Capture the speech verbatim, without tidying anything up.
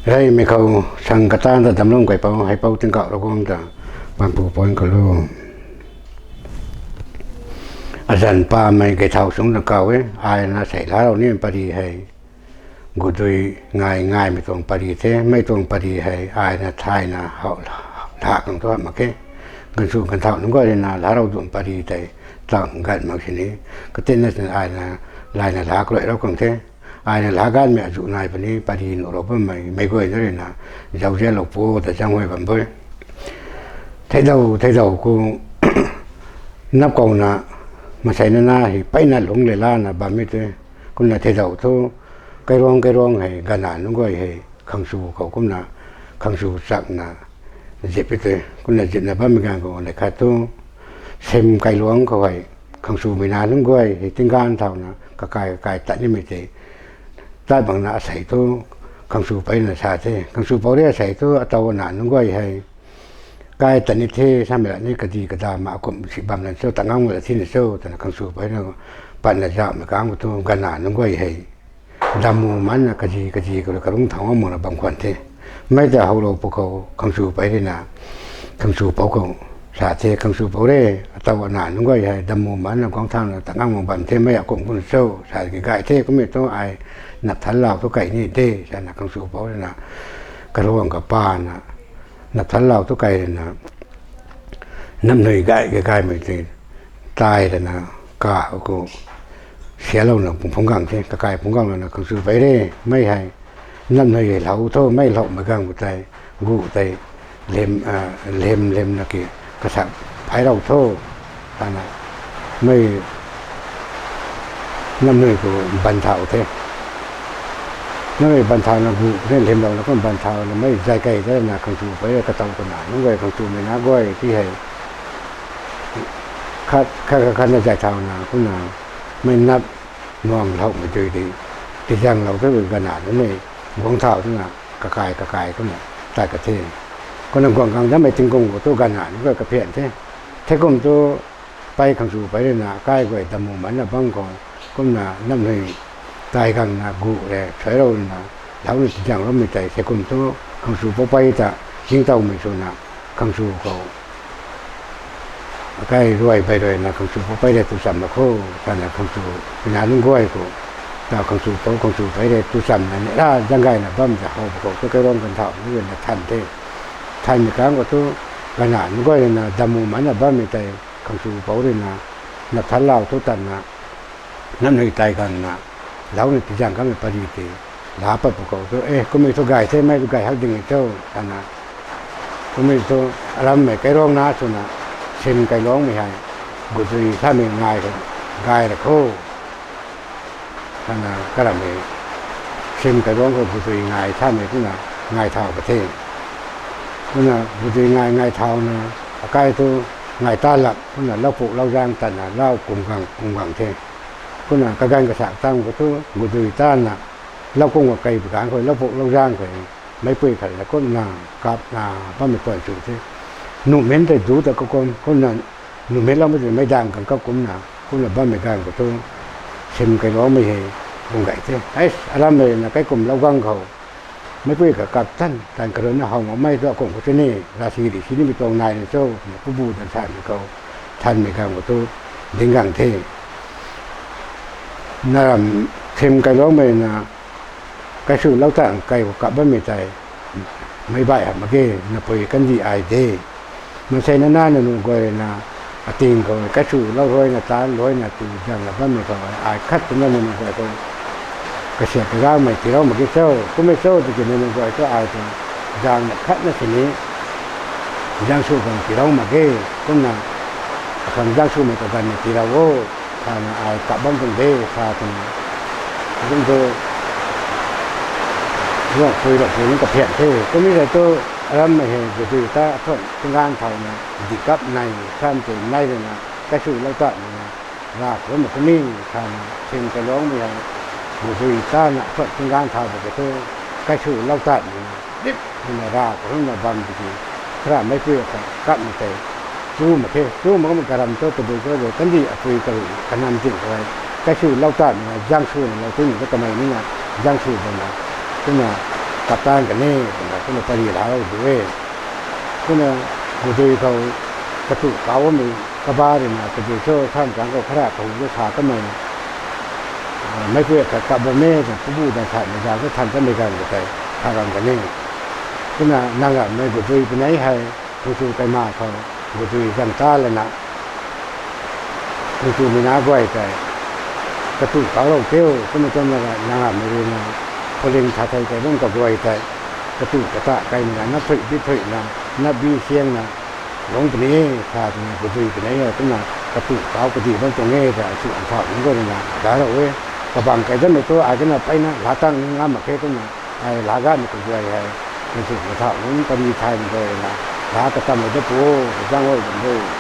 Reymei khou sang katan ta damlum kaipou, heipou tingkauh Ravguangc ta panpu puan khou lu. Azanc pamei gay thau sung na kau e, ai na sei laa rou ni pari hei. Gudui ngai ngaimei tuang pari the, mei tuang pari hei ai na thayna hou laa khang thu mak khe. Gansu ganthau nunc guay rui na laa rou dun pari tei tang gat mak sini. Katinna sini ai na layna laa kaluai rou khang the. Ai na laa ganmei azuh nai puni pari nuh rou bammei mei guay na rui na zauzianlou pu ta zang huay bam bui. Theidau theidau khou nap kouna mansei nana hei peyna lungc le lana bammei tei. Kumna theidau thu kairuang kairuang hei gana nunc guay hei khangsu khou kumna khangsu chakna zip e tei. Kumna zipna bammei ganv khou neih khat thu sim kailuangc khou hei khangsumei na nunc guay hei tingganv thauna kakai kakai tat nimei tei tat bangna asei thu khangsu peyna sa the. Khangsu pou rui asei thu ataw ana nunc guay hei kai tat ni the samei la ni kadi kada ma akumh si bam lan cho ta ngam la thina cho twna khangsu peyna patna zauhmei kang khou thu gana nunc guay hei dammu manna kazi kazi khou rui karungc thau ngam makna bam khwan the. Mei ta howlou pwkhou khangsu pey rui na khangsu pou khou sa the, khangsu pou re, ataw ana nunc guay hei dammu manna guang thauna ta ngam mak bam the, mei akumh kumna cho sa ki gay the, kummei thu ai nap than lau thu kai ni de sana khangsu pou rui na karuang kapana nap than lau thu kai rui na namnui gay kagaymei tei tai rui na ka khou sialouna phungc gang the, kakai phungc gang lana khangsu pey re, mei hei namnui hei lou tho, mei loumei ganv khou tei gu tei lem lem lemna ki kasak phay rou tho sana mei namnui khou ban thau the. Namnui ban thauna gu the, lem louna kum ban thauna mei zay kei tei na khangsu pey re, katow kana nunc guay khangsumei na guay ti hei khat khat khat na zay thauna kumna mei nap nuang loumei tei tei tizaenglou the, gana nunc ni guang thau twna kakai kakai kumna tat ka the. Kumna guang gang damei tingkum khou thu gana nunc guay kaphian the. Thei kum thu pey khangsu pey rui na akai guay dammu manna bam khou kumna namnui tai gangna gu re suai rou na lou ni tizaengloumei tei thei kum thu khangsu pou pey ta zingtowmei swna khangsu khou akai ruai pey rui na khangsu pou pey re tu cham la kho sana khangsu pina nunc guay khou ta khangsu pou khangsu pey re tu chamna ni ra zang gayna bam ta how khou thu kairuang ganthau nunc rui na than the. Thanmei kang khou thu gana nunc guay rui na dammu manna bammei tei khangsu pou rui na nap than lau thu tanna namnui tai gangna lou ni tizaeng kamei pari tei laa pat pwkhou thu e kummei thu gay the, mei tu gay hak ding e cho sana kummei thu arammei kairuang na swna sim kailuangmei hei gudui thamei ngai khou gay ra kho sana karammei sim kailuang khou gudui ngai thamei kumna ngai thau ka the. Kumna gudui ngai ngai thauna akai thu ngai ta lak kumna lau puk lau zaeng tatna lau kum gang kum gang the. Kumna kaganv kasak tang khou thu gudui tana lau kum kakei pui ganv khou lau puk lau zaeng khou meicpui khat na kumna kapna bammei tuan chu the. Nuhmei tei du ta kakum kumna nuhmei loumei tei meic dang kang kap kumna kumna bammei ganv khou thu sim kailuangmei hei kum gay the. Hei arammei na kaikum lou gang khou meicpui kakap tan tan karuna how makmei thu akum khou sini rasi ri sinimei tuang nai na cho twna pubu tan thanmei khou thanmei ganv khou thu ding gang the. Naram sim kailuangmei na kaiswlou tan kai khou kap bammei tei meic baih hamh mak ge, napui kandih ai de. Maansei nana nanu guay na ating khou kaiswlou ruaina taanc ruaina tu zangna bammei khou ai khat twna nanu guay khou kasiat kagaumei tiilou mak ge cho, kummei cho tiki nanu guay thu ai tuang zangna khatna sini zaeng sw bam tiilou mak ge, kumna akhang zaeng swmei kaganv ni tiilou o, sana ai kap bam tuang de sa twna kum thu ruangpui ruangpui nunc kaphian the. Kummei zai thu arammei hei gudui ta athuan tingganv thauna di kap nai sam tei nai rui na kaiswlou tatmei na ra khou mak kuni sana sim kailuangmei hei gudui tana athuan tingganv thau bam khou thu kaiswlou tatmei na dip twna ra khou na bam tiki khara meicpui akhat kapmei tei chu mak khe, chu mak karam thu tabui cho de kandih apui karu kanam zin khou Kaiswlou tatmei na, zaeng swna lou tingmei ta kamei nina, zaeng sw bamna, kumna, kaptaanv kan e twna, kumna pari laalou du e. Kumna, Gudui khou, katu kauc bammei, kaba ruina, tabui cho, than kang khou khara khou tu sa kamei, meicpui khat kap bam e twna, pubu dan satmei zauc ta than kamei ganv khou tei, tha bam kan e. Kumna, nang ramhmei Gudui pinei hei, Phungchu kaima khou, Gudui zang ta lana, Phungchumei na guay tei, katu kauclou teu, kumna kumna nang ramhmei ruina, phuling tha thei tei bam kaguay tei, katu kata kaimei na, nap thuy bi thuy na, nap bi siang na, lungc puni e, sa twna Gudui pinei hei, kumna katu kauc kadi bam tuang e ta, asu nthau nunc guay ruina, dalou e. Kabang kai datmei tu, ai kana peyna, laa tang ni ngam mak khe kumna, ai laa gatmei kaguay hei, asu nthau nunc pari thaymei guay ruina, laa katammei dat pu, zang guay bam de.